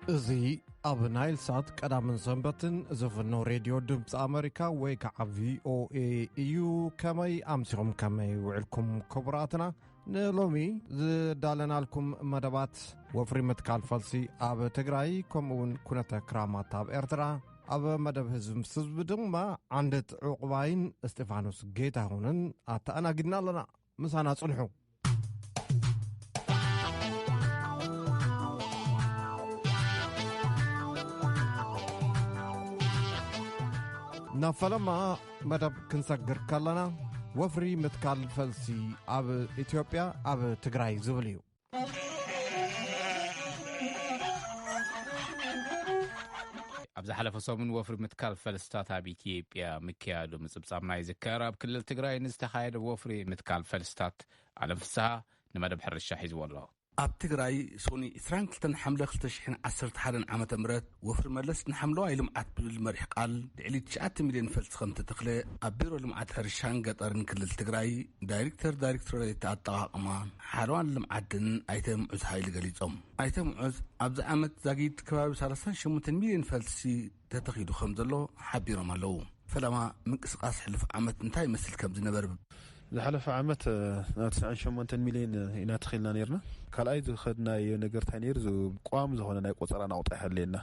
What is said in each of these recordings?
እዚ ኣብ ናይል ሳት ቀዳምን ሰንበትን ዝፍኖ ሬድዮ ድምፂ ኣመሪካ ወይ ከዓ ቪ ኦ ኤ እዩ። ከመይ ኣምሲኹም፣ ከመይ ውዕልኩም ክቡራትና? ንሎሚ ዝዳለናልኩም መደባት፣ ወፍሪ ምትካል ፈልሲ ኣብ ትግራይ፣ ከምኡ እውን ኩነተ ክራማት ኣብ ኤርትራ፣ ኣብ መደብ ህዝቢ ምስ ህዝቢ ድማ ዓንደት ዕቑባይን እስጢፋኖስ ጌታሁንን ኣተኣናጊድና ኣለና። ምሳና ጽንሑ። ናብ ፈለማ መደብ ክንሰግር ከለና፣ ወፍሪ ምትካል ፈልሲ ኣብ ኢትዮጵያ፣ ኣብ ትግራይ ዝብል እዩ። ኣብ ዝሓለፈ ሰሙን ወፍሪ ምትካል ፈልስታት ኣብ ኢትዮጵያ ምክያዱ ምጽብጻብና ይዝከር። ኣብ ክልል ትግራይ ንዝተኻየደ ወፍሪ ምትካል ፈልስታት፣ ኣለም ፍስሃ ንመደብ ሕርሻ ሒዝዎ ኣሎ። ኣብ ትግራይ ሶኒ ዕስራን ክልተን ሓምለ ክልተ ሽሕን ዓሰርተ ሓደን ዓመተ ምህረት ወፍሪ መለስ ንሓምለዋይ ልምዓት ብዝብል መሪሕ ቃል ልዕሊ ትሽዓተ ሚልዮን ፈልሲ ከም ተተኽለ ኣብ ቢሮ ልምዓት ሕርሻን ገጠርን ክልል ትግራይ ዳይሬክተር ዳይሬክቶሬት ኣጠቓቕማ ሓለዋን ልምዓትን ኣይተ ምዑዝ ሃይለ ገሊጾም። ኣይተ ምዑዝ ኣብዚ ዓመት ዛጊድ ከባቢ ሰላሳን ሸሞንተን ሚልዮን ፈልሲ ተተኺሉ ከም ዘሎ ሓቢሮም ኣለዉ። ፈለማ ምንቅስቓስ ሕሉፍ ዓመት እንታይ ይመስል ከም ዝነበረ ዝሓለፈ ዓመት፣ እ፣ ናብ ትስዓን ሸሞንተን ሚልዮን ኢና ተኺልና ነይርና። ካልኣይ ዝኸድናዮ ነገር እንታይ ነይሩ? ዝ-፣ ቋሚ ዝኾነ ናይ ቆጸራ ናቑጣ ይሃለየና።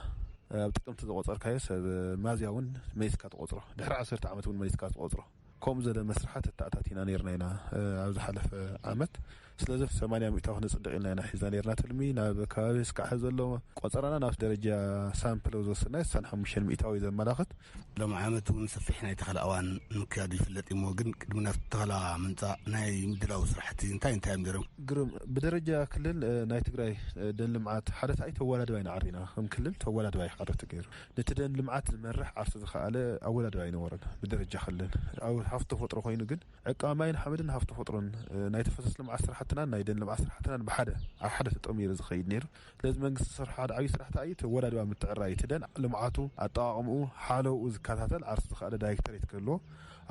ኣብ ጥቅምቲ ዝቆጸርካዮ ሰብ፣ እ፣ ማዝያ እውን መሊስካ ትቆጽሮ። ድሕሪ ዓሰርተ ዓመት እውን መሊስካ ትቆጽሮ። ከምኡ ዘለ መስርሓት ተተኣታቲና ነይርና ኢና፣ እ፣ ኣብ ዝሓለፈ ዓመት። ስለዚ ሰማንያ ሚእታዊ ክነጽድቕ ኢልና ኢና ሒዝና ነይርና ትልሚ። ናብ ከባቢ እስካዕ ዘሎ ቆጸራና ናብ ደረጃ ሳምፕል ዝወሰድናዮ ስሳን ሓሙሽተን ሚእታዊ ዘመላኽት። ሎም ዓመት እውን ሰፊሕ ናይ ተኸላ እዋን ምክያዱ ይፍለጥ እሞ፣ ግን ቅድሚ ናብ ተኸላ ምምጻእ ናይ ምድላው ስራሕቲ እንታይ እንታይ እዮም ነይሮም? ግርም፣ ብደረጃ ክልል፣ እ፣ ናይ ትግራይ፣ እ፣ ደን ልምዓት ሓደ ሰዓይ ተወዳድባ ኢና ዓሪና፣ ከም ክልል ተወዳድባ እዩ ዓረቲ ገይሩ። ነቲ ደን ልምዓት ዝመርሕ ዓርሱ ዝኸኣለ ኣወዳድባ ኣይነበረን ብደረጃ ክልል። ኣብ ሃፍቲ ተፈጥሮ ኮይኑ ግን ዕቃ ማይን ሓመድን ሃፍቲ ተፈጥሮን፣ እ፣ ናይ ተፈሰስ ልምዓት ስራሕትናን ናይ ደን ልምዓት ስራሕትናን ብሓደ ኣብ ሓደ ተጠሚሩ ዝኸይድ ነይሩ። ስለዚ መንግስቲ ዝሰርሖ ሓደ ዓብዪ ስራሕ እንታይ እዩ? ተወዳድባ ምትዕራይ እቲ ደን ልምዓቱ፣ ኣጠቓቕምኡ፣ ሓለውኡ ዝከታተል ዓርሱ ዝኸኣለ ዳይሬክተሬት ክህልዎ፣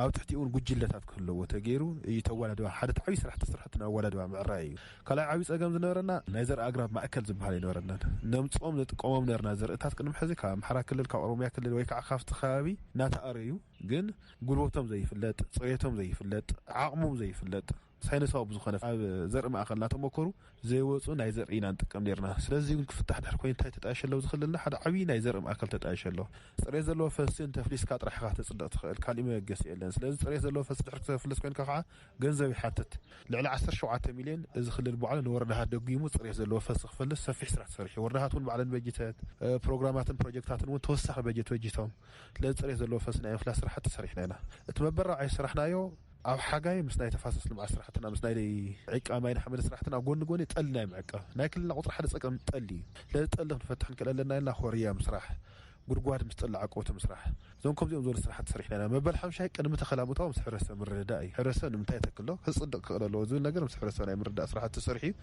ኣብ ትሕቲ እውን ጉጅለታት ክህልዎ ተገይሩ እዩ። ተወዳድባ ሓደ ዓብዪ ስራሕ ተሰርሐ እቲ ናይ ኣወዳድባ ምዕራይ እዩ። ካልኣይ ዓብዪ ጸገም ዝነበረና ናይ ዘርኢ ኣግራብ ማእከል ዝበሃል ኣይነበረናን። ነምጽኦም ንጥቀሞም ነበርና ዘርእታት ቅድሚ ሕዚ ካብ ኣምሓራ ክልል፣ ካብ ኦሮሚያ ክልል ወይ ከዓ ካብቲ ከባቢ እናተኣረዩ፣ ግን ጉልበቶም ዘይፍለጥ፣ ጽሬቶም ዘይፍለጥ፣ ዓቕሞም ዘይፍለጥ፣ ሳይንሳዊ ብዝኾነ ኣብ ዘርኢ ማእከል እናተመከሩ ዘይወፁ ናይ ዘርኢ ኢና ንጥቀም ነርና። ስለዚ እውን ክፍታሕ ድሕር ኮይኑ እንታይ ተጣየሸ ኣለዉ ዝኽልልና ሓደ ዓብዪ ናይ ዘርኢ ማእከል ተጣየሸ ኣለዎ። ጽሬት ዘለዎ ፈስሲ እንተፍሊስካ ጥራሕ ኢኻ ተጽድቕ ትኽእል፣ ካሊእ መበገሲ የለን። ስለዚ ጽሬት ዘለዎ ፈስሲ ድሕር ክተፍልስ ኮይንካ ከዓ ገንዘብ ይሓትት። ልዕሊ ዓሰርተ ሸውዓተ ሚልዮን እዚ ክልል ባዕሉ ንወረዳሃት ደጒሙ ጽሬት ዘለዎ ፈስሲ ክፈልስ ሰፊሕ ስራሕ ተሰሪሑ። ወረዳሃት እውን ባዕለን በጅተት፣ እ፣ ፕሮግራማትን ፕሮጀክታትን እውን ተወሳኺ በጀት በጅቶም። ስለዚ ጽሬት ዘለዎ ፈስሲ ናይ ምፍላስ ስራሕቲ ሰሪሕና ኢና። እቲ መበራብዓይ ዝሰራሕናዮ ኣብ ሓጋይ ምስ ናይ ተፋሰስ ልምዓት ስራሕትና፣ ምስ ናይ ዕቃ ማይን ሓመድ ስራሕትና ጎኒ ጎኒ ጠሊ ናይ ምዕቃብ ናይ ክልልና ቁፅሪ ሓደ ፀገም ጠሊ እዩ። ስለዚ ጠሊ ክንፈትሕ ንክእል ኣለና ኢልና ኮርያ ምስራሕ፣ ጉድጓድ ምስ ጠሊ ዓቀውቲ ምስራሕ፣ እዞም ከምዚኦም ዝበሉ ስራሕቲ ሰሪሕና ኢና። መበል ሓምሻይ ቅድሚ ተኸላ ምእታው ምስ ሕብረተሰብ ምርድዳእ እዩ። ሕብረተሰብ ንምንታይ ተክሎ ክፅድቅ ክኽእል ኣለዎ ዝብል ነገር ምስ ሕብረተሰብ ናይ ምርዳእ ስራሕቲ ተሰሪሑ እዩ።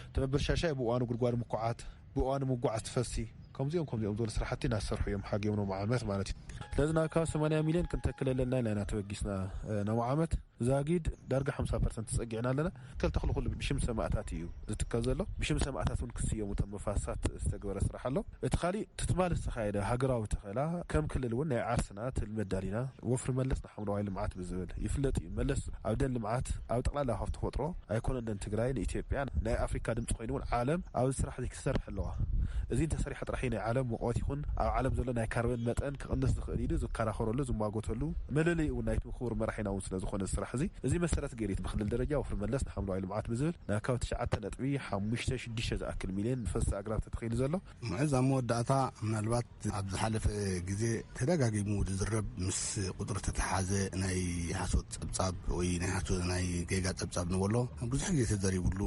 እቲ መበል ሻሻይ ብእዋኑ ጉድጓድ ምኩዓት፣ ብእዋኑ ምጉዓዝ ትፈሲ፣ ከምዚኦም ከምዚኦም ዝበሉ ስራሕቲ እናሰርሑ እዮም ሓጊዮም ሎም ዓመት ማለት እዩ። ስለዚ ናብ ካብ ሰማንያ ሚልዮን ክንተክል ኣለና ኢልና ኢና ተበጊስና፣ እ፣ ሎም ዓመት ዛጊድ ዳርጋ ሓምሳ ፐርሰንት ተጸጊዕና ኣለና። ክልተ ተኽሊ ኩሉ ብሽም ሰማእታት እዩ ዝትከል ዘሎ። ብሽም ሰማእታት እውን ክስየሙ እቶም መፋስሳት ዝተገበረ ስራሕ ኣሎ። እቲ ካሊእ ትትማል ዝተኻየደ ሃገራዊ ተኸላ ከም ክልል እውን ናይ ዓርስና ትልሚ ኣዳሊና ወፍሪ መለስ ንሓምለዋይ ልምዓት ብዝብል ይፍለጥ እዩ። መለስ ኣብ ደን ልምዓት ኣብ ጠቕላላ ሃፍቲ ተፈጥሮ ኣይኮነን ደን ትግራይ ንኢትዮጵያ ናይ ኣፍሪካ ድምፂ ኮይኑ እውን ዓለም ኣብዚ ስራሕ እዚ ክትሰርሕ ኣለዋ። እዚ እንተሰሪሐ ጥራሕ እዩ ናይ ዓለም ሙቐት ይኹን ኣብ ዓለም ዘሎ ናይ ካርበን መጠን ክቕንስ ዝኽእል ኢሉ ዝከራኸረሉ ዝሟጎተሉ መለለይ እውን ናይቲ ክቡር መራሒና እውን ስለ ዝኾነ እዚ ስራሕ እዚ እዚ መሰረት ገይሩ እዩ ብክልል ደረጃ ወፍሪ መለስ ንሓምለዋይ ልምዓት ብዝብል ናብ ካብ ትሽዓተ ነጥቢ ሓሙሽተ ሽዱሽተ ዝኣክል ሚልዮን ፈሰስ ኣግራብ ተተኺሉ ዘሎ። ምዕዝ ኣብ መወዳእታ ምናልባት ኣብ ዝሓለፈ ግዜ ተደጋጊሙ ዝዝረብ ምስ ቁፅሪ ተተሓዘ ናይ ሓሶት ፀብፃብ ወይ ናይ ሓሶት ናይ ጌጋ ፀብፃብ ንበሎ ብዙሕ ግዜ ተዘሪብሉ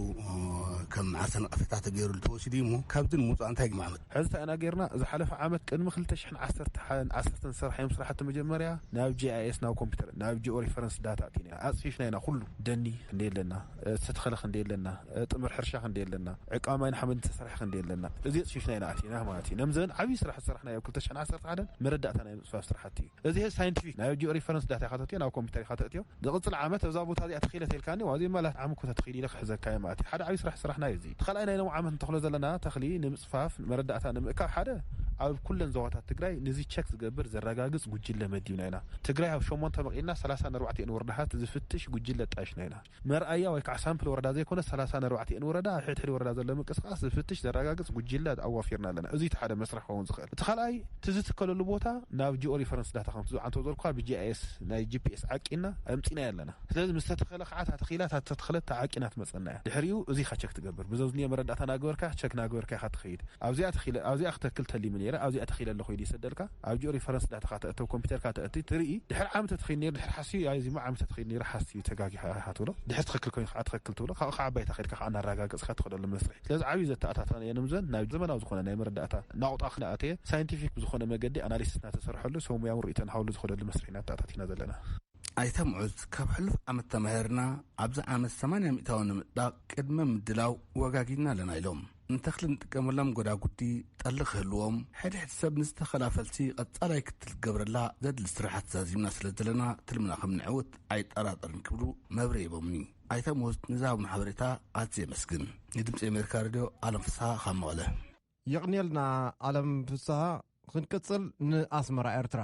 ከም ዓርሰ ነቐፌታ ተገይሩሉ ተወሲዱ እዩ እሞ ካብዚ ንምውፃእ እንታይ ግማመት? ሕዚ እንታይ ኢና ጌርና? ዝሓለፈ ዓመት ቅድሚ ክልተ ሽሕን ዓሰርተ ሓደን ዓሰርተን ዝሰራሕዮም ስራሕቲ መጀመርያ ናብ ጂ ኣይ ኤስ ናብ ኮምፒውተር ናብ ጂኦ ሪፈረንስ ዳታ ኣቲና ኣፅፊፍና ኢና። ኩሉ ደኒ ክንደይ ኣለና፣ ዝተተኸለ ክንደይ ኣለና፣ ጥምር ሕርሻ ክንደይ ኣለና፣ ዕቃ ማይን ሓመድን ዝተሰርሐ ክንደይ ኣለና፣ እዚ ኣፅፊፍና ኢና ኣቲና ማለት እዩ። ነምዘን ዓብዪ ስራሕ ዝሰራሕናዮ ኣብ ክልተ ሽሕን ዓሰርተ ሓደን መረዳእታ ናይ ምፅፋፍ ስራሕቲ እዩ። እዚ ሳይንቲፊክ ናይ ጂኦ ሪፈረንስ ዳታ ኢኻ ተእትዮ፣ ናብ ኮምፒውተር ኢኻ ተእትዮ። ዝቕፅል ዓመት ኣብዛ ቦታ እዚኣ ተኺለ ተልካኒ ዋዚ ማለት ዓም እኮ ተተኺሉ ኢለ ክሕዘካ እየ ማለት እዩ። ሓደ ዓብዪ ስራሕ ዝሰራሕናዮ እዚ እቲ ካልኣይ ናይ ሎም ዓመት ንተኽሎ ዘለና ተኽሊ ንምፅፋፍ መረዳእታ ንምእካብ ሓደ ኣብ ኩለን ዞባታት ትግራይ ንዚ ቸክ ዝገብር ዘረጋግፅ ጉጅለ መዲብና ኢና። ትግራይ ኣብ ሸሞንተ መቂልና ሰላሳ ኣርባዕቲኤን ወረዳታት ዝፍትሽ ጉጅለ ጣይሽና ኢና። መርኣያ ወይ ከዓ ሳምፕል ወረዳ ዘይኮነ ሰላሳ ኣርባዕቲኤን ወረዳ ኣብ ሕድሕድ ወረዳ ዘሎ ምንቅስቃስ ዝፍትሽ ዘረጋግፅ ጉጅለ ኣዋፊርና ኣለና። እዚ እቲ ሓደ መስርሕ ክኸውን ዝኽእል። እቲ ካልኣይ እቲ ዝትከለሉ ቦታ ናብ ጂኦ ሪፈረንስ ዳታ ከምቲ ዝዓንቶ ዘልኳ ብጂኣይኤስ ናይ ጂፒኤስ ዓቂና ኣምፂና ኣለና። ስለዚ ምስ ተተኸለ ከዓ እታ ተኺላ እታ ተተኽለት ተዓቂና ትመፀና እያ። ድሕሪኡ እዚ ኢኻ ቸክ ትገብር። ብዘዝኒዮ መረዳእታ ናገበርካ ቸክ ናገበርካ ኢኻ ትኸይድ። ኣብዚኣ ተኺለ ኣብዚኣ ክተክል ተሊሙ ነይረ ኣብዚኣ ተኺለ ኣለኹ ኢሉ ይሰደልካ። ኣብ ጂኦ ሪፈረንስ ዳታ ከተእተው ኮምፒውተርካ ተእቲ ትርኢ። ድሕር ዓመት ተተኺል ነይሩ ድሕር ሓስዩ ኣዚሙ ዓመት ተተኺል ነይሩ ሓስዩ ተጋጊኻ ኢኻ ትብሎ። ድሕር ትኽክል ኮይኑ ከዓ ትኽክል ትብሎ። ካብኡ ከዓ ባይታ ከድካ ከዓ እናረጋገፅካ ትኸደሉ መስርሕ። ስለዚ ዓብዩ ዘተኣታተናዮ ንምዘን ናብ ዘመናዊ ዝኾነ ናይ መረዳእታ ናቑጣ ክነኣተየ ሳይንቲፊክ ብዝኾነ መገዲ ኣናሊሲስ እናተሰርሐሉ ሰብ ሙያውን ርእይቶን ሃውሉ ዝኸደሉ መስርሕ ኢና ኣተኣታቲና ዘለና። ኣይተ ምዑዝ ካብ ሕሉፍ ዓመት ተማሂርና ኣብዚ ዓመት ሰማንያ ሚእታዊ ንምጥዳቕ ቅድመ ምድላው ወጋጊና ኣለና ኢሎም። ንተኽሊ ንጥቀመሎም ጎዳጉዲ ጠሊ ክህልዎም ሕድሕድ ሰብ ንዝተኸላ ፈልሲ ቀጻላይ ክትል ክገብረላ ዘድሊ ስራሓት ዛዚምና ስለ ዘለና ትልምና ከም ንዕውት ኣይጠራጠርን ክብሉ መብርሂ ሂቦምኒ። ኣይተ ምዑዝ ንዝሃብና ሓበሬታ ኣዝየ የመስግን። ንድምፂ ኣሜሪካ ሬድዮ ኣለም ፍስሃ ካብ መቐለ። የቕንየልና ኣለም ፍስሃ። ክንቅጽል ንኣስመራ ኤርትራ።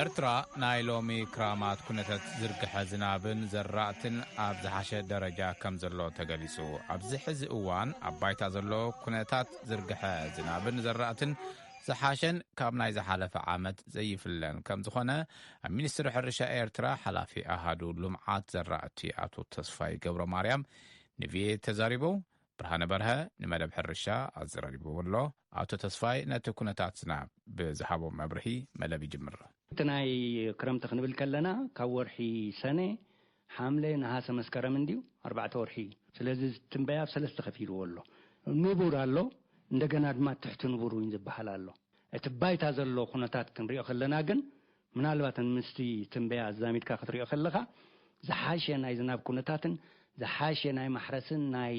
ኤርትራ ናይ ሎሚ ክራማት ኩነታት ዝርግሐ ዝናብን ዘራእትን ኣብ ዝሓሸ ደረጃ ከም ዘሎ ተገሊጹ። ኣብዚ ሕዚ እዋን ኣብ ባይታ ዘሎ ኩነታት ዝርግሐ ዝናብን ዘራእትን ዝሓሸን ካብ ናይ ዝሓለፈ ዓመት ዘይፍለን ከም ዝኾነ ኣብ ሚኒስትሪ ሕርሻ ኤርትራ ሓላፊ ኣሃዱ ልምዓት ዘራእቲ ኣቶ ተስፋይ ገብረ ማርያም ንቪኦኤ ተዛሪቡ። ብርሃነ በርሀ ንመደብ ሕርሻ ኣዘራሪብዎ ኣሎ። ኣቶ ተስፋይ ነቲ ኩነታት ዝናብ ብዝሃቦ መብርሂ መደብ ይጅምር። እቲ ናይ ክረምቲ ክንብል ከለና ካብ ወርሒ ሰነ፣ ሓምለ፣ ነሃሰ፣ መስከረም እንድዩ ኣርባዕተ ወርሒ እዩ። ስለዚ ትንበያ ኣብ ሰለስተ ከፊልዎ ኣሎ። ንቡር ኣሎ፣ እንደገና ድማ ትሕቲ ንቡር እውን ዝበሃል ኣሎ። እቲ ባይታ ዘሎ ኩነታት ክንሪኦ ከለና ግን ምናልባት ምስቲ ትንበያ ኣዛሚድካ ክትሪኦ ከለኻ ዝሓሸ ናይ ዝናብ ኩነታትን ዝሓሸ ናይ ማሕረስን ናይ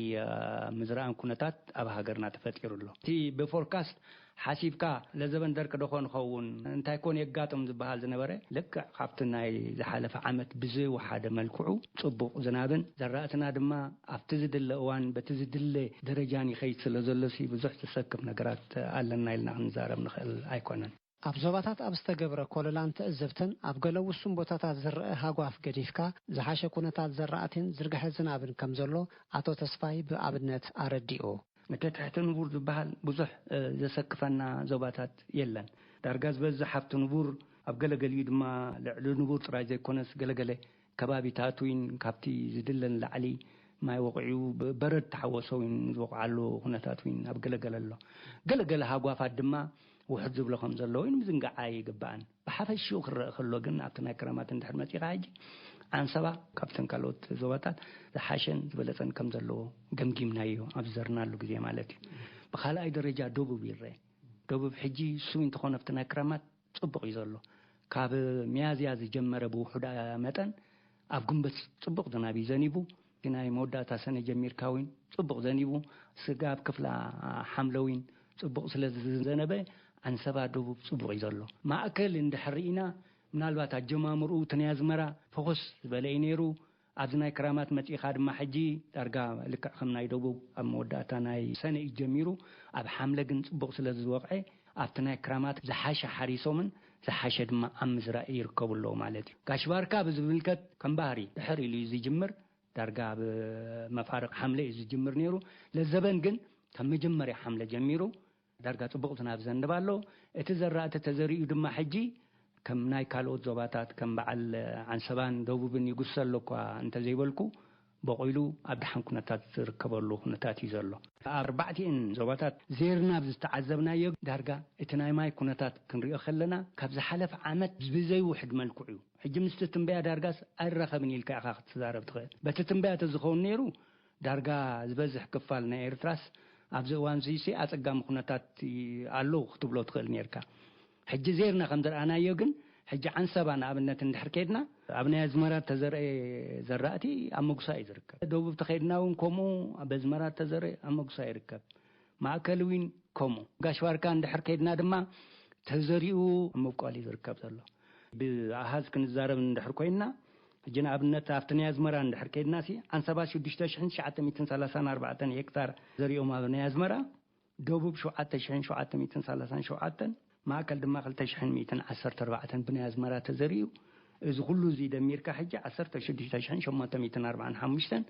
ምዝራእን ኩነታት ኣብ ሃገርና ተፈጢሩ ኣሎ። እቲ ብፎርካስት ሓሲብካ ለዘበን ደርቂ ዶ ኾን ኸውን እንታይ ኮን የጋጥም ዝበሃል ዝነበረ ልክዕ ካብቲ ናይ ዝሓለፈ ዓመት ብዝወሓደ መልክዑ ጽቡቕ ዝናብን ዘራእትና ድማ ኣብቲ ዝድለ እዋን በቲ ዝድለ ደረጃን ይኸይድ ስለ ዘሎሲ ብዙሕ ዘሰክፍ ነገራት ኣለና ኢልና ክንዛረብ ንኽእል ኣይኮነን። ኣብ ዞባታት ኣብ ዝተገብረ ኮለላን ትዕዝብትን ኣብ ገለ ውሱን ቦታታት ዝረአ ሃጓፍ ገዲፍካ ዝሓሸ ኩነታት ዘራእቲን ዝርግሐ ዝናብን ከም ዘሎ ኣቶ ተስፋይ ብኣብነት ኣረዲኡ። እቲ ትሕቲ ንቡር ዝበሃል ብዙሕ ዘሰክፈና ዞባታት የለን። ዳርጋ ዝበዝሕ ኣብቲ ንቡር ኣብ ገለገሊኡ ድማ ልዕሊ ንቡር ጥራይ ዘይኮነስ ገለገለ ከባቢታት እውን ካብቲ ዝድለ ንላዕሊ ማይ ወቒዑ በረድ ተሓወሶ እውን ዝወቕዓሉ ኩነታት እውን ኣብ ገለገለ ኣሎ። ገለገለ ሃጓፋት ድማ ውሕድ ዝብሎ ከም ዘሎ እውን ምዝንጋዕ ኣይግባእን። ብሓፈሽኡ ክረአ ከሎ ግን ኣብቲ ናይ ክረማት እንድሕር መፂኻ ሕጂ ዓንሰባ ካብተን ካልኦት ዞባታት ዝሓሸን ዝበለፀን ከም ዘለዎ ገምጊምናዮ ኣብ ዝዘርናሉ ግዜ ማለት እዩ። ብካልኣይ ደረጃ ደቡብ ይረአ። ደቡብ ሕጂ እሱ እንተኾነ ኣብቲ ናይ ክረማት ፅቡቕ እዩ ዘሎ። ካብ ሚያዝያ ዝጀመረ ብውሑዳ መጠን ኣብ ግንቦት ፅቡቕ ዝናብ እዩ ዘኒቡ። ናይ መወዳእታ ሰነ ጀሚርካ እውን ፅቡቕ ዘኒቡ። ስጋብ ክፍላ ሓምለ እውን ፅቡቕ ስለ ዝዘነበ ኣንሰባ ደቡብ ፅቡቕ እዩ ዘሎ። ማእከል እንድሕር ርኢና ምናልባት ኣጀማምርኡ እቲ ናይ ኣዝመራ ፈኾስ ዝበለ እዩ ነይሩ። ኣብዚ ናይ ክራማት መፂእኻ ድማ ሕጂ ዳርጋ ልክዕ ከም ናይ ደቡብ ኣብ መወዳእታ ናይ ሰነ እዩ ጀሚሩ። ኣብ ሓምለ ግን ፅቡቕ ስለ ዝወቕዐ ኣብቲ ናይ ክራማት ዝሓሸ ሓሪሶምን ዝሓሸ ድማ ኣብ ምዝራእ ይርከቡ ኣለዉ ማለት እዩ። ጋሽ ባርካ ብዝምልከት ከም ባህሪ ድሕር ኢሉ እዩ ዝጅምር። ዳርጋ ኣብ መፋርቕ ሓምለ እዩ ዝጅምር ነይሩ። ለዘበን ግን ካብ መጀመርያ ሓምለ ጀሚሩ ዳርጋ ፅቡቕ ዝናብ ዘንብ ኣሎ። እቲ ዘራእቲ ተዘሪኡ ድማ ሕጂ ከም ናይ ካልኦት ዞባታት ከም በዓል ዓንሰባን ደቡብን ይጉሰ ኣሎ እኳ እንተዘይበልኩ በቑሉ ኣብ ደሓን ኩነታት ዝርከበሉ ኩነታት እዩ ዘሎ። ኣብ ኣርባዕቲኤን ዞባታት ዜርና ዝተዓዘብናዮ ዳርጋ እቲ ናይ ማይ ኩነታት ክንሪኦ ከለና ካብ ዝሓለፈ ዓመት ብዘይውሕድ መልክዑ እዩ። ሕጂ ምስቲ ትንበያ ዳርጋስ ኣይራኸብን ኢልካ ኢኻ ክትዛረብ ትኽእል። በቲ ትንበያ ተዝኸውን ነይሩ ዳርጋ ዝበዝሕ ክፋል ናይ ኤርትራስ ኣብዚ እዋን እዚሲ ኣጸጋሚ ኩነታት ኣሎ ክትብሎ ትኽእል ነርካ። ሕጂ ዜርና ከም ዝረኣናዮ ግን ሕጂ ዓንሰባ ንኣብነት እንድሕር ከድና ኣብ ናይ ኣዝመራ ተዘርአ ዘራእቲ ኣብ መጉሳ እዩ ዝርከብ። ደቡብ ተኸድና እውን ከምኡ ኣብ ኣዝመራ ተዘርአ ኣብ መጉሳ ይርከብ። ማእከል እውን ከምኡ። ጋሽ ባርካ እንድሕር ከድና ድማ ተዘሪኡ ኣብ ምብቋል እዩ ዝርከብ ዘሎ። ብኣሃዝ ክንዛረብ እንድሕር ኮይንና ሕጂ ንኣብነት ኣብቲ ናይ ኣዝመራ እንድሕር ከይድናሲ፣ ዓንሰባ ሽዱሽተ ሽሕን ትሽዓተ ሚእትን ሰላሳን ኣርባዕተን ሄክታር ዘሪኦም ኣብ ናይ ኣዝመራ፣ ደቡብ ሸውዓተ ሽሕን ሸውዓተ ሚእትን ሰላሳን ሸውዓተን፣ ማእከል ድማ ክልተ ሽሕን ሚእትን ዓሰርተ ኣርባዕተን ብናይ ኣዝመራ ተዘሪኡ። እዚ ኩሉ እዚ ደሚርካ ሕጂ ዓሰርተ ሽዱሽተ ሽሕን ሸሞንተ ሚእትን ኣርባዓን ሓሙሽተን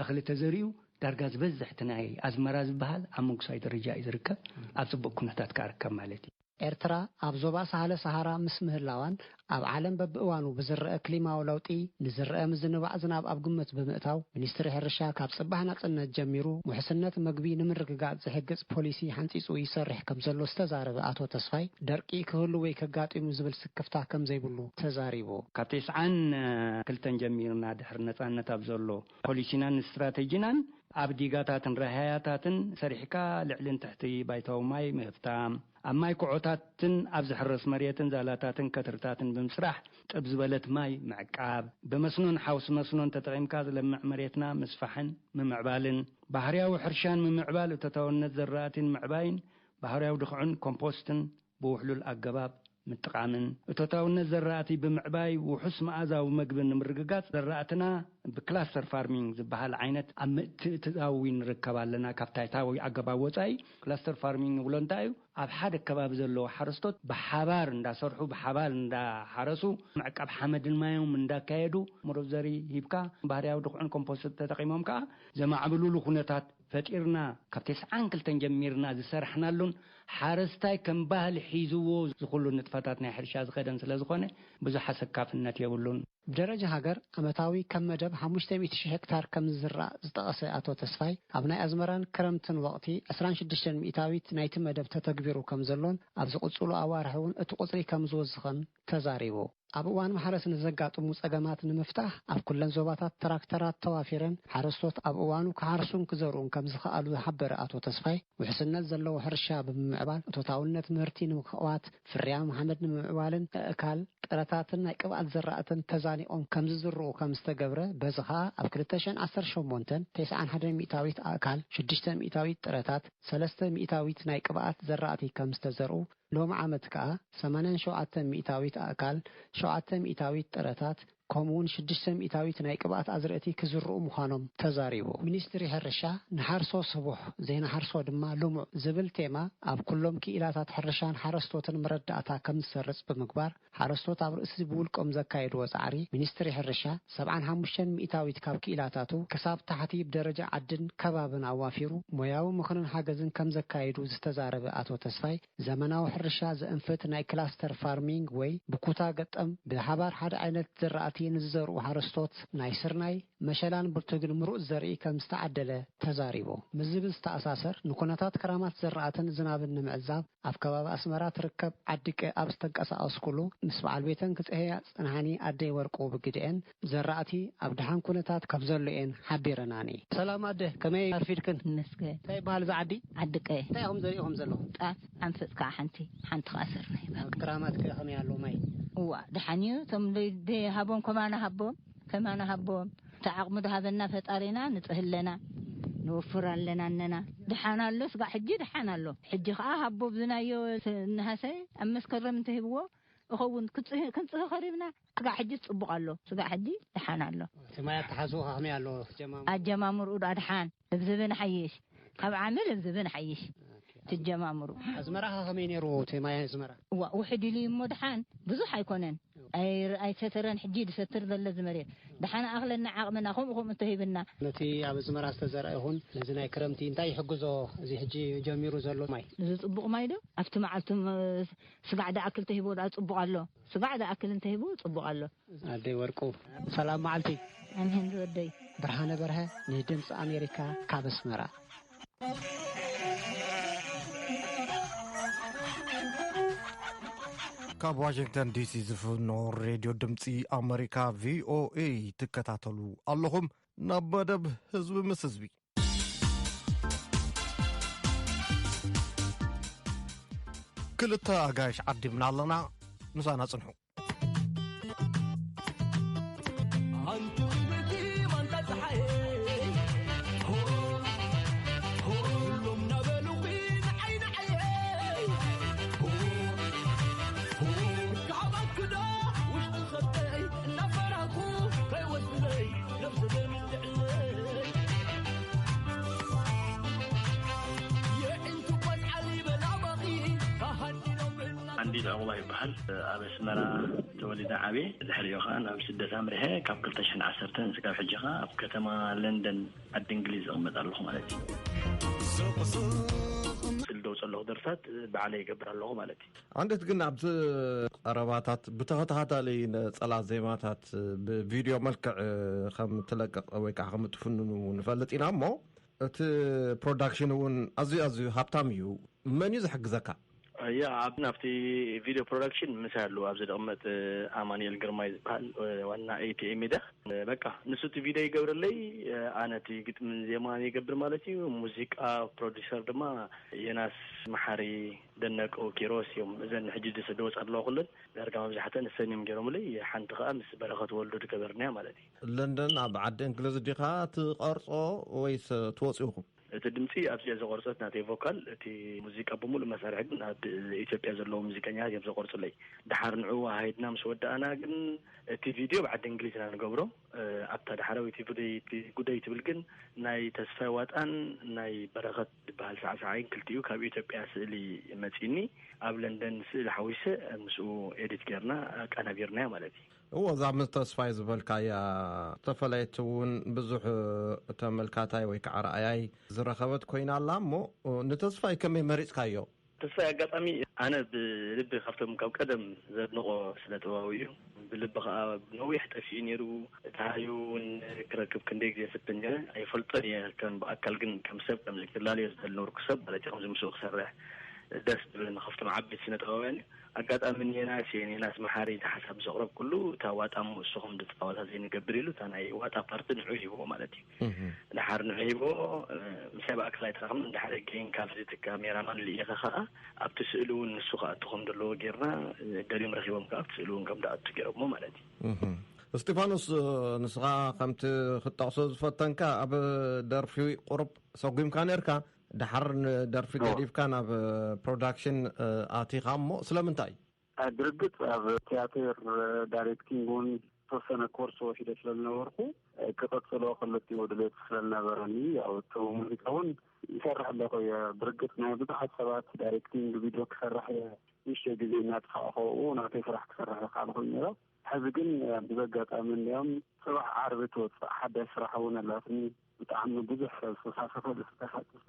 እኽሊ ተዘሪኡ። ዳርጋ ዝበዝሕ እቲ ናይ ኣዝመራ ዝበሃል ኣብ መንግስታዊ ደረጃ እዩ ዝርከብ። ኣብ ጽቡቕ ኩነታት ከኣ ርከብ ማለት እዩ። ኤርትራ ኣብ ዞባ ሳህለ ሰሃራ ምስ ምህላዋን ኣብ ዓለም በብእዋኑ ብዝረአ ክሊማዊ ለውጢ ንዝረአ ምዝንባዕ ዝናብ ኣብ ግምት ብምእታው፣ ሚኒስትሪ ሕርሻ ካብ ጽባሕ ናጽነት ጀሚሩ ውሕስነት መግቢ ንምርግጋጽ ዝሕግዝ ፖሊሲ ሓንጺጹ ይሰርሕ ከም ዘሎ ዝተዛረበ ኣቶ ተስፋይ፣ ደርቂ ክህሉ ወይ ከጋጢሙ ዝብል ስክፍታ ከም ዘይብሉ ተዛሪቡ። ካብ ተስዓን ክልተን ጀሚርና ድሕሪ ነጻነት ኣብ ዘሎ ፖሊሲናን ስትራተጂናን ኣብ ዲጋታትን ራህያታትን ሰሪሕካ ልዕልን ትሕቲ ባይታዊ ማይ ምህፍታም፣ ኣብ ማይ ኩዖታትን ኣብ ዝሕረስ መሬትን ዛላታትን ከትርታትን ብምስራሕ ጥብ ዝበለት ማይ ምዕቃብ፣ ብመስኖን ሓውሲ መስኖን ተጠቒምካ ዝለምዕ መሬትና ምስፋሕን ምምዕባልን፣ ባህርያዊ ሕርሻን ምምዕባል እቶታውነት ዘራእቲን ምዕባይን፣ ባህርያዊ ድኽዑን ኮምፖስትን ብውሕሉል ኣገባብ ምጥቓምን፣ እቶታውነት ዘራእቲ ብምዕባይ ውሑስ መኣዛዊ መግቢ ንምርግጋጽ ዘራእትና ብክላስተር ፋርሚንግ ዝበሃል ዓይነት ኣብ ምትእትታዊ ንርከብ ኣለና። ካብ ታይታዊ ኣገባብ ወጻኢ ክላስተር ፋርሚንግ ንብሎ እንታይ እዩ? ኣብ ሓደ ከባቢ ዘለዉ ሓረስቶት ብሓባር እንዳሰርሑ፣ ብሓባር እንዳሓረሱ፣ ምዕቃብ ሓመድን ማዮም እንዳካየዱ፣ መረብ ዘሪ ሂብካ፣ ባህርያዊ ድኹዕን ኮምፖስት ተጠቒሞም ከኣ ዘማዕብሉሉ ኩነታት ፈጢርና። ካብ ተስዓን ክልተን ጀሚርና ዝሰራሕናሉን ሓረስታይ ከም ባህሊ ሒዝዎ ዝኹሉ ንጥፈታት ናይ ሕርሻ ዝኸደን ስለ ዝኾነ ብዙሕ ኣሰካፍነት የብሉን። ብደረጃ ሃገር ዓመታዊ ከም መደብ ሓሙሽተ ሚእቲ ሺሕ ሄክታር ከም ዝዝራእ ዝጠቐሰ ኣቶ ተስፋይ፣ ኣብ ናይ ኣዝመራን ክረምትን ወቕቲ ዕስራን ሽዱሽተን ሚእታዊት ናይቲ መደብ ተተግቢሩ ከም ዘሎን ኣብ ዝቕጽሉ ኣዋርሕ እውን እቲ ቁጽሪ ከም ዝወስኸን ተዛሪቡ። ኣብ እዋን ማሕረስ ንዘጋጥሙ ጸገማት ንምፍታሕ ኣብ ኩለን ዞባታት ትራክተራት ተዋፊረን ሓረስቶት ኣብ እዋኑ ክሓርሱን ክዘርኡን ከም ዝኸኣሉ ዝሓበረ ኣቶ ተስፋይ፣ ውሕስነት ዘለዎ ሕርሻ ብምምዕባል እቶታውነት ምህርቲ ንምኽዋት፣ ፍርያም ሓመድ ንምምዕባልን ኣእካል፣ ጥረታትን ናይ ቅብኣት ዘራእትን ተዛኒቖም ከም ዝዝርኡ ከም ዝተገብረ፣ በዚ ኸኣ ኣብ ክልተ ሽሕን ዓሰርተ ሸሞንተን ተስዓን ሓደን ሚእታዊት ኣእካል፣ ሽዱሽተ ሚእታዊት ጥረታት፣ ሰለስተ ሚእታዊት ናይ ቅብኣት ዘራእቲ ከም ዝተዘርኡ፣ ሎሚ ዓመት ከኣ ሰማንያን ሸውዓተን ሚእታዊት ኣእካል፣ ሸውዓተ ሚእታዊት ጥረታት፣ ከምኡ እውን ሽዱሽተ ሚእታዊት ናይ ቅብኣት ኣዝርእቲ ክዝርኡ ምዃኖም ተዛሪቡ። ሚኒስትሪ ሕርሻ፣ "ንሓርሶ ስቡሕ፣ ዘይንሓርሶ ድማ ልሙዕ" ዝብል ቴማ ኣብ ኩሎም ክኢላታት ሕርሻን ሓረስቶትን መረዳእታ ከም ዝሰርጽ ብምግባር፣ ሓረስቶት ኣብ ርእሲ ብውልቆም ዘካየድዎ ጻዕሪ፣ ሚኒስትሪ ሕርሻ ሰብዓን ሓሙሽተን ሚእታዊት ካብ ክኢላታቱ ክሳብ ታሕቲ ብደረጃ ዓድን ከባብን ኣዋፊሩ ሞያዊ ምኽርን ሓገዝን ከም ዘካየዱ ዝተዛረበ ኣቶ ተስፋይ፣ ዘመናዊ ሕርሻ ዘእንፍት ናይ ክላስተር ፋርሚንግ ወይ ብኩታ ገጠም ብሓባር ሓደ ዓይነት ዘራእቲ ንዝዘርኡ ሓረስቶት ናይ ስርናይ፣ መሸላን ብርቱግን ምሩጽ ዘርኢ ከም ዝተዓደለ ተዛሪቡ። ምስ ዝብል ዝተኣሳሰር፣ ንኩነታት ክራማት ዘራእትን ዝናብን ንምዕዛብ ኣብ ከባቢ ኣስመራ ትርከብ ዓዲ ቀ ኣብ ዝተንቀሳቐስኩሉ፣ ምስ በዓል ቤተን ክጽህያ ዝጸንሓኒ ኣደይ ወርቁ ብግድኤን፣ ዘራእቲ ኣብ ደሓን ኩነታት ከም ዘሎ እየን ሓቢረናኒ። ሰላም ኣደ፣ ከመይ ኣርፊድክን? ይመስገን። እንታይ ይበሃል እዚ ዓዲ? ዓዲ ቀ። እንታይ ኢኹም ዘሪእኹም ዘለኹም? ጣፍ፣ ሓንፈጽ ከዓ ሓንቲ፣ ሓንቲ ከዓ ስርናይ። ክራማት ከ ከመይ ኣሎ ማይ? እዋ፣ ደሓን እዩ። እቶም ደይ-፣ ደይ ሃቦም ከማና ሃቦም፣ ከማና ሃቦም። እቲ ዓቕሚ ዝሃበና ፈጣሪና ንጽህ ኣለና፣ ንወፍር ኣለና እነና። ደሓን ኣሎ፣ ስጋዕ ሕጂ ደሓን ኣሎ። ሕጂ ከዓ ሃቦ ብዝናዮ ስ-፣ ነሃሰ ኣብ መስከረም እንተሂብዎ እኸውን። ክንጽህ-፣ ክንጽህ ኸሪብና። ስጋዕ ሕጂ ጽቡቕ ኣሎ፣ ስጋዕ ሕጂ ደሓን ኣሎ። እቲ ማይ ኣተሓዝኡ ከመይ ኣሎ? ጀማሙ? ኣጀማምርኡ ዶ ኣድሓን፣ እብዝብን ሓይሽ፣ ካብ ዓምል እብዝብን ሓይሽ። ኦኬ። ትጀማምሩ። ኣዝመራ ከመይ ነይሩ እቲ ማይ ኣዝመራ? እዋ፣ ውሕድ ኢሉ እዩ እሞ ደሓን፣ ብዙሕ ኣይኮነን። ኣይ-፣ ኣይሰተረን፣ ሕጂ ድሰትር ዘሎ እዚ መሬት። ደሓን ኣኽለና ዓቕምና፣ ከምኡ ከምኡ እንተሂብና። ነቲ ኣብ ኣዝመራ ዝተዘርአ ይኹን ነዚ ናይ ክረምቲ እንታይ ይሕግዞ እዚ ሕጂ ጀሚሩ ዘሎ ማይ? እዚ ጽቡቕ ማይ ዶ? ኣብቲ መዓልቲ ም-፣ ስጋዕ ደኣክል ተሂቦ ደኣ ጽቡቕ ኣሎ። ስጋዕ ደኣክል እንተሂቦ ጽቡቕ ኣሎ። ኣደይ ወርቁ፣ ሰላም መዓልቲ። ኣሜን ዝወደይ። ብርሃነ በርሀ ንድምፂ ኣሜሪካ ካብ ኣስመራ። ካብ ዋሽንግተን ዲሲ ዝፍኖ ሬድዮ ድምፂ ኣሜሪካ ቪኦኤ ትከታተሉ ኣለኹም። ናብ መደብ ህዝቢ ምስ ህዝቢ። ክልተ ኣጋይሽ ዓዲምና ኣለና፣ ምሳና ጽንሑ። ኣንቲ ክብርቲ ማንታ ጸሓየ፣ ኩሎም ናበሉኺ ንዓይ ንዓየ፣ ካባክዶ ውሽጢ ኸብተይ እናፈራኩ ዓንዲት ዑቕባ ይበሃል። ኣብ ኣስመራ ተወሊደ ዓብየ። ድሕሪኡ ኸዓ ናብ ስደት ኣምሪሐ። ካብ ክልተ ሽሕን ዓሰርተን እስካብ ሕጂ ኸዓ ኣብ ከተማ ለንደን ዓዲ እንግሊዝ እቕመጥ ኣለኹ ማለት እዩ። ስል ደውፅ ኣለኹ ደርፍታት ባዕለይ ይገብር ኣለኹ ማለት እዩ። ዓንደት ግን ኣብዚ ቀረባታት ብተኸታታሊ ነጸላ ዜማታት ብቪድዮ መልክዕ ከም ትለቅቕ ወይ ከዓ ከም ትፍንኑ ንፈልጥ ኢና እሞ፣ እቲ ፕሮዳክሽን እውን ኣዝዩ ኣዝዩ ሃብታም እዩ። መን እዩ ዝሕግዘካ? እያ፣ ኣብ ናብቲ ቪድዮ ፕሮዳክሽን ምሳይ ኣለዉ ኣብዚ ዝቕመጥ ኣማኑኤል ግርማይ ዝበሃል ዋና ኤቲኤ ሚድያ። በቃ ንሱ እቲ ቪድዮ ይገብረለይ፣ ኣነ እቲ ግጥምን ዜማን ይገብር ማለት እዩ። ሙዚቃ ፕሮዲሰር ድማ ዮናስ መሓሪ፣ ደነቀው ኪሮስ እዮም። እዘን ሕጂ ዝወፃ ኣለዋ ኩለን ዳርጋ መብዛሕተን እሰን እዮም ገይሮምለይ። ሓንቲ ከዓ ምስ በረኸት ወልዱ ዝገበርናያ ማለት እዩ። ለንደን ኣብ ዓዲ እንግሊዝ ዲኻ ትቐርጾ ወይስ ትወፅኡ ኢኹም? እቲ ድምፂ ኣብዚኣ ዝቆርፀት ናተይ ቮካል፣ እቲ ሙዚቃ ብምሉእ መሳርሒ ግን ኣብ ኢትዮጵያ ዘለዉ ሙዚቀኛታት እዮም ዘቆርፁለይ። ድሓር ንዑ ወሃሂድና ምስ ወዳእና ግን እቲ ቪድዮ ብዓዲ እንግሊዝ ኢና ንገብሮ። እ፣ ኣብታ ዳሕራዊት ጉደይ፣ ጉደይ ትብል ግን ናይ ተስፋይ ዋጣን ናይ በረኸት ዝበሃል ሳዕሳዓይን ክልቲኡ ካብ ኢትዮጵያ ስእሊ መፂኒ፣ ኣብ ለንደን ስእሊ ሓዊሰ ምስኡ ኤዲት ጌርና ኣቀናቢርናያ ማለት እዩ። እዎ፣ እዛ ምስ ተስፋይ ዝበልካያ ዝተፈለየት እውን ብዙሕ ተመልካታይ ወይ ከዓ ረኣያይ ዝረኸበት ኮይና ኣላ እሞ፣ ንተስፋይ ከመይ መሪፅካዮ? ተስፋይ ኣጋጣሚ ኣነ ብልቢ ካብቶም ካብ ቀደም ዘድንቆ ስነ ጥበባዊ እዩ። ብልቢ ከዓ ነዊሕ ጠፊኡ ነይሩ። እቲ ሃዩ እውን ክረክብ ክንደይ ግዜ ፍትን ነይረ። ኣይፈልጦን እየ ከም ብኣካል ግን ከም ሰብ ከምዚ ክላለዮ ዝደሊ ነበርኩ ሰብ ማለት እዩ። ከምዚ ምስኡ ክሰርሕ ደስ ዝብለኒ ካብቶም ዓበይቲ ስነ ጥበባውያን እዩ። ኣጋጣሚ ኔናስ እየ፣ ኔናስ መሓሪ፣ እቲ ሓሳብ ዘቕረብኩሉ እታ ዋጣ እሞ እሱ ከም ዝፃወታ ዘይንገብር ኢሉ እታ ናይ ዋጣ ፓርቲ ንዑ ሂብዎ ማለት እዩ። እህ። ድሓር ንዑ ሂብዎ፣ እ፣ ምሳይ ብኣካል ኣይተራኸብን። ድሓር ገይን ካብዚ እቲ ካሜራማን ልኢኸ ኸዓ ኣብቲ ስእሊ እውን ንሱ ክኣቱ ከም ዘለዎ ጌርና፣ እ፣ ደልዮም ረኺቦም ከዓ ኣብቲ ስእሊ እውን ከም ዝኣቱ ጌሮሞ ማለት እዩ። እህ። እስጢፋኖስ፣ እ፣ ንስኻ ከምቲ ክትጠቕሶ ዝፈተንካ ኣብ ደርፊ ቁሩብ ሰጒምካ ነርካ፣ ድሓር ንደርፊ ኖ። ገዲፍካ ናብ ፕሮዳክሽን፣ እ፣ ኣቲኻ እሞ ስለምንታይ? እ፣ ብርግጽ ኣብ ቲያትር፣ እ፣ ዳይሬክቲንግ እውን ዝተወሰነ ኮርስ ወሲደ ስለ ዝነበርኩ፣ እ፣ ክቐጽሎ ክልቲኡ ድሌት ስለ ዝነበረኒ፣ ያው እቲ ሙዚቃ እውን ይሰርሕ ኣለኹ እየ። ብርግጽ ናይ ብዙሓት ሰባት ዳይሬክቲንግ ቪድዮ ክሰርሕ እየ፣ ንእሽተይ ግዜ እናጥፋእኹ ናተይ ስራሕ ክሰርሕ ዝኸኣልኩ ነይረ። ሕዚ ግን፣ እ፣ ብዘጋጣሚ እንዲኦም ጽባሕ ዓርቢ ትወጽእ ሓዳሽ ስራሕ እውን ኣላትኒ። ብጣዕሚ ብዙሕ ሰብ ዝተሳተፈሉ፣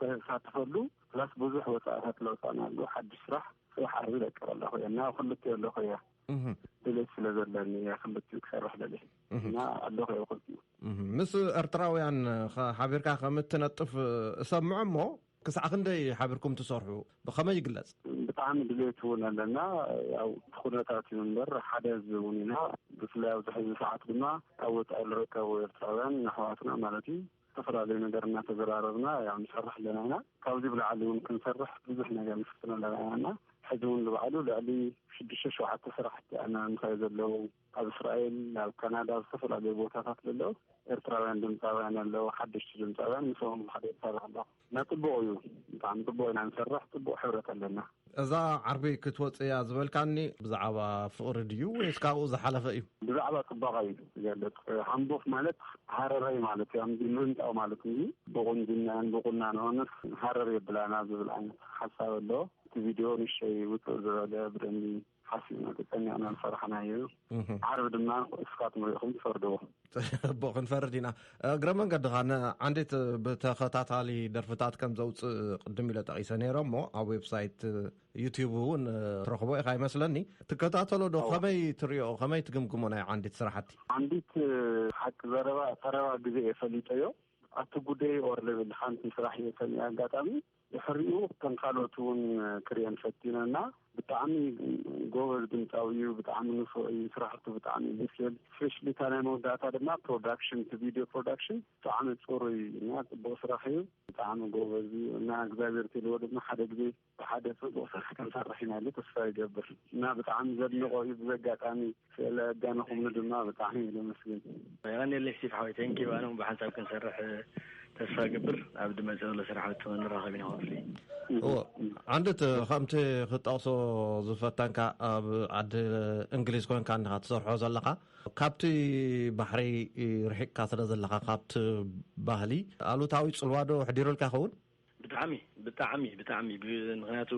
ዝተሳተፈሉ፣ ፕላስ ብዙሕ ወጻእታት ለውጻና ኣሉ። ሓድሽ ስራሕ ጽባሕ ዓርቢ ለቅቕ ኣለኹ እየ እና ክልቲኡ ኣለኹ እየ። እህ። ድሌት ስለ ዘለኒ እየ ክልቲኡ ክሰርሕ ደልየ። እህ። እና ኣለኹ እየ ክልቲኡ። እህ። ምስ ኤርትራውያን ኸ-፣ ሓቢርካ ከም እትነጥፍ እሰምዖ እሞ፣ ክሳዕ ክንደይ ሓቢርኩም ትሰርሑ? ብኸመይ ይግለጽ? ብጣዕሚ ድሌት እውን ኣለና። ያው እቲ ኩነታት እዩ እምበር ሓደ ህዝቢ እውን ኢና። ብፍላይ ኣብዚ ሕዚ ሰዓት ድማ ኣብ ወጻኢ ዝርከቡ ኤርትራውያን ኣሕዋትና ማለት እዩ፣ ዝተፈላለዩ ነገር እናተዘራረብና ያው ንሰርሕ ኣለና ኢና። ካብዚ ብላዕሊ እውን ክንሰርሕ ብዙሕ ነገር ንፍትን ኣለና ኢና እና ሕዚ እውን ንባዕሉ ልዕሊ ሽዱሽተ ሸውዓተ ስራሕቲ ኣና ምሳይ ዘለዉ ኣብ እስራኤል፣ ኣብ ካናዳ፣ ኣብ ዝተፈላለዩ ቦታታት ዘለዉ ኤርትራውያን ድምፃውያን ኣለዉ፣ ሓደሽቲ ድምፃውያን ምስኦም ሓደ ይሰርሕ ኣለኹ። እና ጽቡቕ እዩ፣ ብጣዕሚ ጽቡቕ ኢና ንሰርሕ፣ ጽቡቕ ሕብረት ኣለና። እዛ ዓርቢ ክትወጽእ እያ ዝበልካኒ ብዛዕባ ፍቕሪ ድዩ ወይስ ካብኡ ዝሓለፈ እዩ? ብዛዕባ ጽባቐ እዩ ዝገልጽ። ሃምቦፍ ማለት ሃረራይ ማለት እዩ፣ ኣምዚ ምህንጣው ማለት እዩ። ብቑንጅናን ብቑናኖንስ ሃረር የብላና ዝብል ዓይነት ሓሳብ ኣሎ። እቲ ቪድዮ ንእሽተይ ውጽእ ዝበለ ብደንቢ ሓሲብና ተጨኒቕና ዝሰራሕናዮ እዩ። እህ። ዓርቢ ድማ እስኻትኩም ርኢኹም ትፈርድዎ። ጽቡቕ፣ ክንፈርድ ኢና። እግረ መንገድኻ ንዓንዲት ብተኸታታሊ ደርፍታት ከም ዘውጽእ ቅድም ኢለ ጠቒሰ ነይረ እሞ፣ ኣብ ዌብሳይት ዩቲዩብ እውን ትረኽቦ ኢኻ ይመስለኒ። ትከታተሎ ዶ? እወ። ከመይ ትሪኦ? ከመይ ትግምግሞ ናይ ዓንዲት ስራሕቲ? ዓንዲት ሓቂ ዘረባ ቀረባ ግዜ እየ ፈሊጠዮ። ኣቲ ጉደይ ኦር ልብል ሓንቲ ስራሕ እየ ሰሚዐ ኣጋጣሚ። ድሕሪኡ ከም ካልኦት እውን ክርእየን ፈቲነ እና ብጣዕሚ ጎበዝ ድምፃዊ እዩ። ብጣዕሚ ንፉዕ እዩ። ስራሕቱ ብጣዕሚ እዩ ደስ ዝብል። ስፔሻሊ እታ ናይ መወዳእታ ድማ ፕሮዳክሽን፣ እቲ ቪድዮ ፕሮዳክሽን ብጣዕሚ ፅሩይ እና ፅቡቅ ስራሕ እዩ። ብጣዕሚ ጎበዝ እዩ እና እግዚኣብሔር ትልዎ ድማ ሓደ ግዜ ብሓደ ጽቡቕ ስራሕ ክንሰርሕ ኢና ኢለ ተስፋ ይገብር እና ብጣዕሚ ዘድንቖ እዩ። ብዘጋጣሚ ስለ ኣዳነኹምኒ ድማ ብጣዕሚ እየ ዘመስግን። የቐንየለይ ስቲፍ ሓወይ፣ ቴንኪዩ። ኣነ እውን ብሓንሳብ ክንሰርሕ ተስፋ እገብር። ኣብ ድመጽእ ዘሎ ስራሕ ንራኸብ ኢና ክፍሊ። እዎ፣ ዓንድት ከምቲ ክትጠቕሶ ዝፈተንካ ኣብ ዓዲ እንግሊዝ ኮንካ እንዲኻ ትሰርሖ ዘለኻ፣ ካብቲ ባሕሪ ርሒቕካ ስለ ዘለኻ ካብቲ ባህሊ ኣሉታዊ ጽልዋ ዶ ኣሕዲሩልካ ይኸውን? ብጣዕሚ፣ ብጣዕሚ፣ ብጣዕሚ። ብ-፣ ምኽንያቱ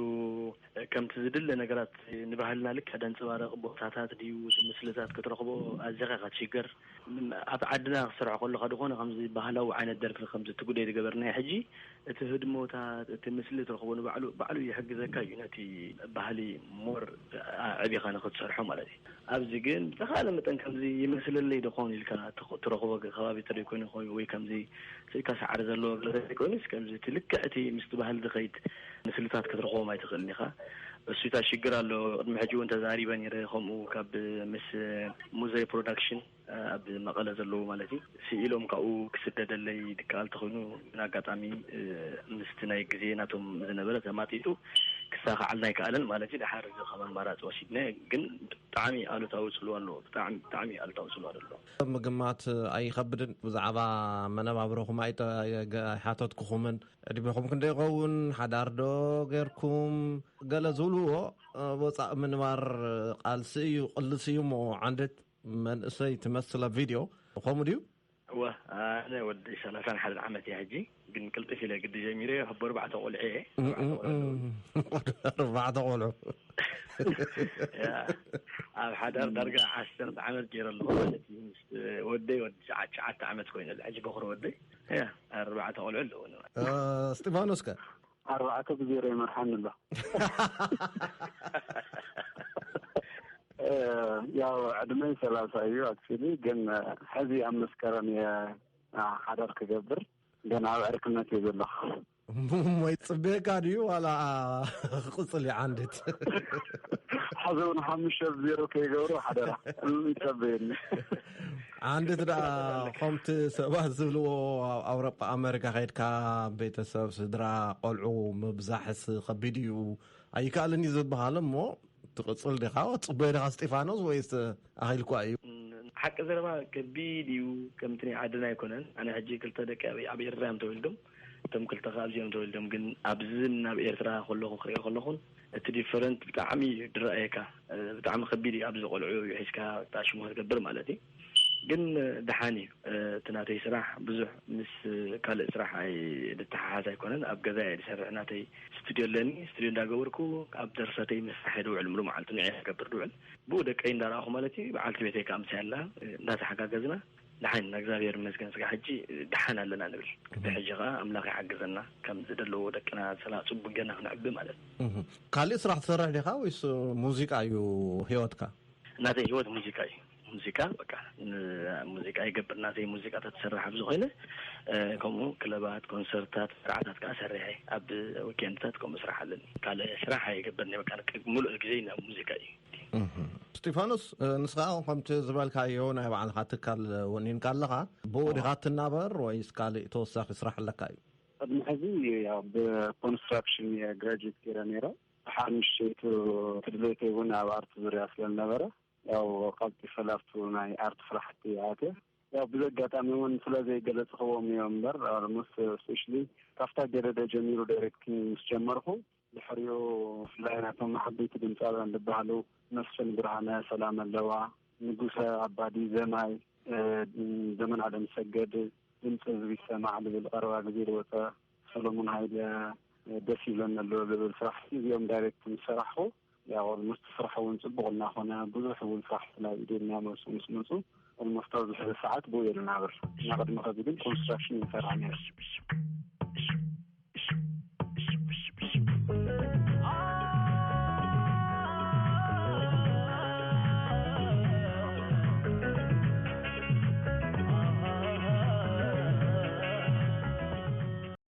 ከምቲ ዝድለ ነገራት ንባህልና ልክዕ ደንጸባረቕ ቦታታት ድዩ፣ እቲ ምስልታት ክትረኽቦ ኣዚኻ ኢኻ ትሽገር። ም-፣ ኣብ ዓድና ክሰርሖ ከለኻ ዝኾነ ከምዚ ባህላዊ ዓይነት ደርፊ ከምዚ እቲ ጉዳይ ዝገበርናዮ ሕጂ፣ እቲ ህድሞታት፣ እቲ ምስሊ ትረኽቦ ንባዕሉ፣ ባዕሉ ይሕግዘካ እዩ ነቲ ባህሊ ሞር ኣዕቢኻ ንኽትሰርሖ ማለት እዩ። ኣብዚ ግን ብዝተኻለ መጠን ከምዚ ይመስለለይ ዶ ኾን ኢልካ ትኽ-፣ ትረኽቦ ከባቢ ተደይኮይኑ ኾይኑ ወይ ከምዚ ስኢካ ሳዕሪ ዘለዎ ገለ ዘይኮይኑስ፣ ከምዚ እቲ ልክዕ እቲ ምስቲ ባህሊ ዝኸይድ ምስልታት ክትረኽቦም ኣይትኽእልን ኢኻ። እሱ እታ ሽግር ኣሎ። ቅድሚ ሕጂ እውን ተዛሪበ ነይረ፣ ከምኡ ካብ ምስ ሙዘይ ፕሮዳክሽን ኣብ መቐለ ዘለዉ ማለት እዩ፣ ስኢሎም ካብኡ ክስደደለይ ድከኣል ተኾይኑ፣ ግን ኣጋጣሚ፣ እ፣ ምስቲ ናይ ግዜ ናቶም ዝነበረ ተማጢጡ ክሳኻዓልና ኣይከኣለን ማለት እዩ። ደሓር እዚ ከም ኣማራፂ ወሲድናዮ፣ ግን ብጣዕሚ ኣሉታዊ ጽልዋ ኣለዎ። ብጣዕሚ፣ ብጣዕሚ ኣሉታዊ ጽልዋ ኣለዎ። ምግማት ኣይኸብድን። ብዛዕባ መነባብሮኹም ኣይተ-፣ ኣይገ-፣ ኣይሓተትኩኹምን። ዕድሜኹም ክንደይ ይኸውን? ሓዳር ዶ ጌርኩም? ገለ ዝብልዎ፣ እ፣ ወጻእ ምንባር ቃልሲ እዩ፣ ቅልሲ እዩ እሞ ዓንድት መንእሰይ ትመስል ኣብ ቪድዮ። ከምኡ ድዩ? እወ፣ ኣነ ወዲ ሰላሳን ሓደን ዓመት እየ ሕጂ፣ ግን ቅልጥፍ ኢለ ግዲ ጀሚረ፣ ኣብ ኣርባዕተ ቆልዑ እየ። እም፣ እም፣ እም። ኣርባዕተ ቆልዑ። ያ፣ ኣብ ሓዳር ዳርጋ ዓሰርተ ዓመት ገይረ ኣለኹ ማለት እዩ። ምስ ወደይ ወዲ ትሽዓ-፣ ትሽዓተ ዓመት ኮይኑ፣ ሕጂ በኹሪ ወደይ። ያ፣ ኣርባዕተ ቆልዑ ኣለዉኒ። እ፣ እስጢፋኖስ ከ? ኣርባዕተ ብዜሮ ይመርሓኒ ኣሎ። እ፣ ያው ዕድመይ ሰላሳ እዩ፣ ኣክቹሊ፣ ግን፣ እ፣ ሕዚ ኣብ መስከረም እየ፣ እ፣ ሓዳር ክገብር፣ ገና ኣብ ዕርክነት እየ ዘለኹ። እሞ ይጽበየካ ድዩ ዋላ ክቕጽል እዩ ዓንድት? ሕዚ እውን ሓሙሽተ ብዜሮ ከይገብሩ ሓደራ፣ እ፣ ይጸበየኒ። ዓንድት ደኣ ከምቲ ሰባት ዝብልዎ ኣብ ኣውሮጳ ኣመሪካ ከይድካ ቤተሰብ፣ ስድራ፣ ቆልዑ ምብዛሕስ ከቢድ እዩ፣ ኣይከኣልን እዩ ዝበሃል እሞ ትቕጽል ዲኻ? ትጽበዮ ዲኻ እስጢፋኖስ ወይስ ኣኺልኳ እዩ? ሓቂ ዘረባ ከቢድ እዩ። ከምቲ ናይ ዓድና ኣይኮነን። ኣነ ሕጂ ክልተ ደቂ ኣብ፣ ኣብ ኤርትራ እዮም ተወልዶም። እቶም ክልተ ከኣ ኣብዚ እዮም ተወልዶም። ግን ኣብዚ ናብ ኤርትራ ከለኹ ክሪኦ ከለኹን እቲ ዲፈረንት ብጣዕሚ እዩ ዝረኣየካ። እ፣ ብጣዕሚ ከቢድ እዩ ኣብዚ ቆልዑ ሒዝካ ሽሙ ክትገብር ማለት እዩ። ግን፣ እ፣ ደሓን እዩ። እ፣ እቲ ናተይ ስራሕ ብዙሕ ምስ ካልእ ስራሕ ኣይ-፣ ዝተሓሓዝ ኣይኮነን። ኣብ ገዛ እየ ዝሰርሕ። ናተይ ስቱድዮ ኣለኒ። ስቱድዮ እንዳገበርኩ ኣብ ደርሰተይ ምስራሕ እየ ድውዕል። ሙሉእ መዓልቲ ንዕየ ዝገብር ድውዕል። ብኡ ደቀይ እንዳረኣኹ ማለት እዩ። በዓልቲ ቤተይ ከኣ ምሳይ ኣላ። እ፣ እንዳተሓጋገዝና ደሓን ኢና፣ እግዚኣብሔር ይመስገን። ስጋ ሕጂ ደሓን ኣለና ንብል። ክልተ ሕጂ ከኣ ኣምላኽ ይሓግዘና፣ ከም ዝደለዎ ደቅና ሰላ-፣ ጽቡቅ ጌርና ክነዕቢ ማለት እዩ። እህ። ካልእ ስራሕ ትሰርሕ ዲኻ ወይስ ሙዚቃ እዩ ህይወትካ? ናተይ ህይወት ሙዚቃ እዩ። ሙዚቃ በቃ፣ ን-፣ ሙዚቃ ይገብር፣ ናተይ ሙዚቃታት ትሰርሕ ኣብዚ ኮይነ፣ እ፣ ከምኡ ክለባት፣ ኮንሰርታት፣ መርዓታት ከኣ ሰሪሐ፣ ኣብ ዊኬንድታት ከምኡ ስራሕ ኣለኒ። ካልእ ስራሕ ኣይገብርን እየ፣ በቃ፣ ምሉእ ግዜ ናብ ሙዚቃ እዩ። እህ። ስጢፋኖስ፣ እ፣ ንስኻ ከምቲ ዝበልካዮ ናይ ባዕልኻ ትካል ወኒንካ ኣለኻ፣ ብኡ ዲኻ ትናበር ወይስ ካልእ ተወሳኺ ስራሕ ኣለካ እዩ? ቅድሚ ሕዚ ያው ብኮንስትራክሽን እየ ግራጁዌት ገይረ ነይረ። ድሓር ምሸቱ እቲ ድሌተይ እውን ኣብ ኣርት ዙርያ ስለ ዝነበረ፣ ያው ቀልጢፈ ላብቱ ናይ ኣርት ስራሕቲ ኣትየ። ያው ብዘጋጣሚ እውን ስለ ዘይገለጽኽዎም እዮም እምበር፣ ኦልሞስት ስፔሻሊ ካብታ ገደደ ጀሚሩ ዳይሬክቲንግ ምስ ጀመርኩ፣ ድሕሪኡ ብፍላይ ናቶም ዓበይቲ ድምፃውያን ዝበሃሉ መስፍን ብርሃነ፣ ሰላም ኣለዋ፣ ንጉሰ ኣባዲ፣ ዘማይ፣ እ፣ ዘመን ኣለምሰገድ፣ ድምፂ ህዝቢ ይሰማዕ ዝብል ቀረባ ግዜ ዝወፀ፣ ሰሎሙን ሃይለ፣ እ፣ ደስ ይብለኒ ኣሎ ዝብል ስራሕ እዚኦም ዳይሬክት ምስ ሰራሕኹ፣ ያው ኦልሞስት ስራሕ እውን ፅቡቕ እናኾነ፣ ብዙሕ እውን ስራሕቲ ናብ ኢደና መፁ ምስ መፁ፣ ኦልሞስት ኣብዚ ሕዚ ሰዓት ብኡ እየ ዝናበር። እና ቅድሚ ከዚ ግን ኮንስትራክሽን ይሰርሕ ነይረ።